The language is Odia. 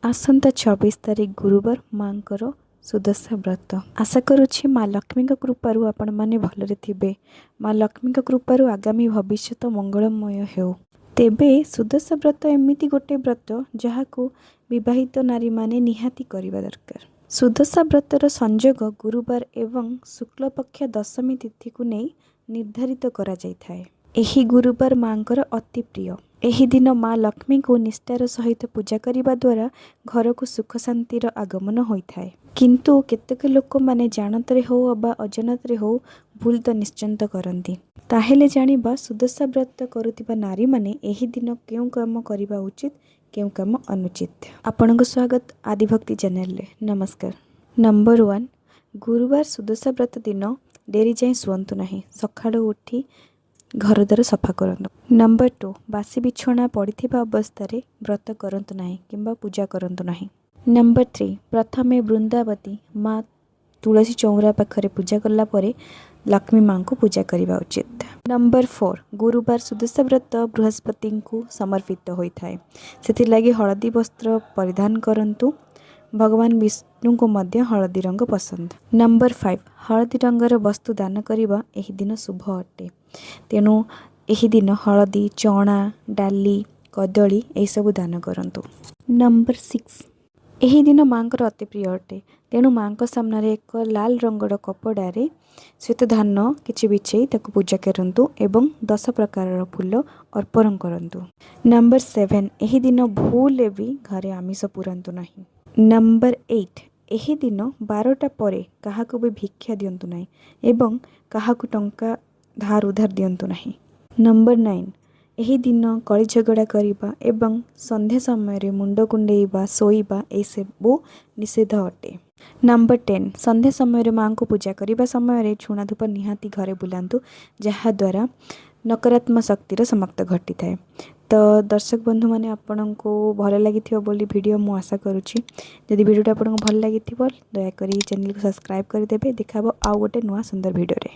ଆସନ୍ତା 26 ତାରିଖ ଗୁରୁବାର ମାଙ୍କର ସୁଦଶା ବ୍ରତ। ଆଶା କରୁଛି ମା ଲକ୍ଷ୍ମୀଙ୍କ କୃପାରୁ ଆପଣମାନେ ଭଲରେ ଥିବେ। ମା ଲକ୍ଷ୍ମୀଙ୍କ କୃପାରୁ ଆଗାମୀ ଭବିଷ୍ୟତ ମଙ୍ଗଳମୟ ହେଉ। ତେବେ ସୁଦଶା ବ୍ରତ ଏମିତି ଗୋଟେ ବ୍ରତ, ଯାହାକୁ ବିବାହିତ ନାରୀମାନେ ନିହାତି କରିବା ଦରକାର। ସୁଦଶା ବ୍ରତର ସଂଯୋଗ ଗୁରୁବାର ଏବଂ ଶୁକ୍ଳପକ୍ଷ ଦଶମୀ ତିଥିକୁ ନେଇ ନିର୍ଦ୍ଧାରିତ କରାଯାଇଥାଏ। ଏହି ଗୁରୁବାର ମାଙ୍କର ଅତି ପ୍ରିୟ। ଏହି ଦିନ ମା ଲକ୍ଷ୍ମୀଙ୍କୁ ନିଷ୍ଠାର ସହିତ ପୂଜା କରିବା ଦ୍ୱାରା ଘରକୁ ସୁଖ ଶାନ୍ତିର ଆଗମନ ହୋଇଥାଏ। କିନ୍ତୁ କେତେକ ଲୋକମାନେ ଜାଣତରେ ହେଉ ଅବା ଅଜାଣତରେ ହେଉ, ଭୁଲ ତ ନିଶ୍ଚିନ୍ତ କରନ୍ତି। ତାହେଲେ ଜାଣିବା, ସୁଦଶା ବ୍ରତ କରୁଥିବା ନାରୀମାନେ ଏହି ଦିନ କେଉଁ କାମ କରିବା ଉଚିତ, କେଉଁ କାମ ଅନୁଚିତ। ଆପଣଙ୍କୁ ସ୍ୱାଗତ ଆଦିଭକ୍ତି ଚ୍ୟାନେଲରେ। ନମସ୍କାର। ନମ୍ବର 1, ଗୁରୁବାର ସୁଦଶା ବ୍ରତ ଦିନ ଡେରି ଯାଏଁ ଶୁଅନ୍ତୁ ନାହିଁ। ସକାଳୁ ଉଠି ଘରଦ୍ୱାର ସଫା କରନ୍ତୁ। ନମ୍ବର 2, ବାସି ବିଛଣା ପଡ଼ିଥିବା ଅବସ୍ଥାରେ ବ୍ରତ କରନ୍ତୁ ନାହିଁ କିମ୍ବା ପୂଜା କରନ୍ତୁ ନାହିଁ। ନମ୍ବର 3, ପ୍ରଥମେ ବୃନ୍ଦାବତୀ ମା ତୁଳସୀ ଚଉରା ପାଖରେ ପୂଜା କଲା ପରେ ଲକ୍ଷ୍ମୀ ମାଙ୍କୁ ପୂଜା କରିବା ଉଚିତ। ନମ୍ବର 4, ଗୁରୁବାର ସୁଦଶା ବ୍ରତ ବୃହସ୍ପତିଙ୍କୁ ସମର୍ପିତ ହୋଇଥାଏ। ସେଥିଲାଗି ହଳଦୀ ବସ୍ତ୍ର ପରିଧାନ କରନ୍ତୁ। ଭଗବାନ ବିଷ୍ଣୁଙ୍କୁ ମଧ୍ୟ ହଳଦୀ ରଙ୍ଗ ପସନ୍ଦ। ନମ୍ବର 5, ହଳଦୀ ରଙ୍ଗର ବସ୍ତୁ ଦାନ କରିବା ଏହି ଦିନ ଶୁଭ ଅଟେ। ତେଣୁ ଏହି ଦିନ ହଳଦୀ, ଚଣା, ଡାଲି, କଦଳୀ ଏହିସବୁ ଦାନ କରନ୍ତୁ। ନମ୍ବର 6, ଏହି ଦିନ ମାଙ୍କର ଅତି ପ୍ରିୟ ଅଟେ। ତେଣୁ ମାଙ୍କ ସାମ୍ନାରେ ଏକ ଲାଲ ରଙ୍ଗର କପଡ଼ାରେ ଶ୍ୱେତ ଧାନ କିଛି ବିଛେଇ ତାକୁ ପୂଜା କରନ୍ତୁ ଏବଂ 10 ପ୍ରକାରର ଫୁଲ ଅର୍ପଣ କରନ୍ତୁ। ନମ୍ବର 7, ଏହି ଦିନ ଭୁଲରେ ବି ଘରେ ଆମିଷ ପୁରାନ୍ତୁ ନାହିଁ। ନମ୍ବର 8, ଏହି ଦିନ 12ଟା ପରେ କାହାକୁ ବି ଭିକ୍ଷା ଦିଅନ୍ତୁ ନାହିଁ ଏବଂ କାହାକୁ ଟଙ୍କା ଧାର ଉଧାର ଦିଅନ୍ତୁ ନାହିଁ। ନମ୍ବର 9, ଏହି ଦିନ କଳି ଝଗଡ଼ା କରିବା ଏବଂ ସନ୍ଧ୍ୟା ସମୟରେ ମୁଣ୍ଡ କୁଣ୍ଡେଇବା, ଶୋଇବା ଏସବୁ ନିଷେଧ ଅଟେ। ନମ୍ବର 10, ସନ୍ଧ୍ୟା ସମୟରେ ମାଙ୍କୁ ପୂଜା କରିବା ସମୟରେ ଝୁଣା ଧୂପ ନିହାତି ଘରେ ବୁଲାନ୍ତୁ, ଯାହାଦ୍ୱାରା ନକାରାତ୍ମକ ଶକ୍ତିର ସମାପ୍ତ ଘଟିଥାଏ। ତ ଦର୍ଶକ ବନ୍ଧୁମାନେ, ଆପଣଙ୍କୁ ଭଲ ଲାଗିଥିବ ବୋଲି ଭିଡ଼ିଓ ମୁଁ ଆଶା କରୁଛି। ଯଦି ଭିଡ଼ିଓଟା ଆପଣଙ୍କୁ ଭଲ ଲାଗିଥିବ, ଦୟାକରି ଚ୍ୟାନେଲକୁ ସବସ୍କ୍ରାଇବ୍ କରିଦେବେ। ଦେଖା ହେବ ଆଉ ଗୋଟେ ନୂଆ ସୁନ୍ଦର ଭିଡ଼ିଓରେ।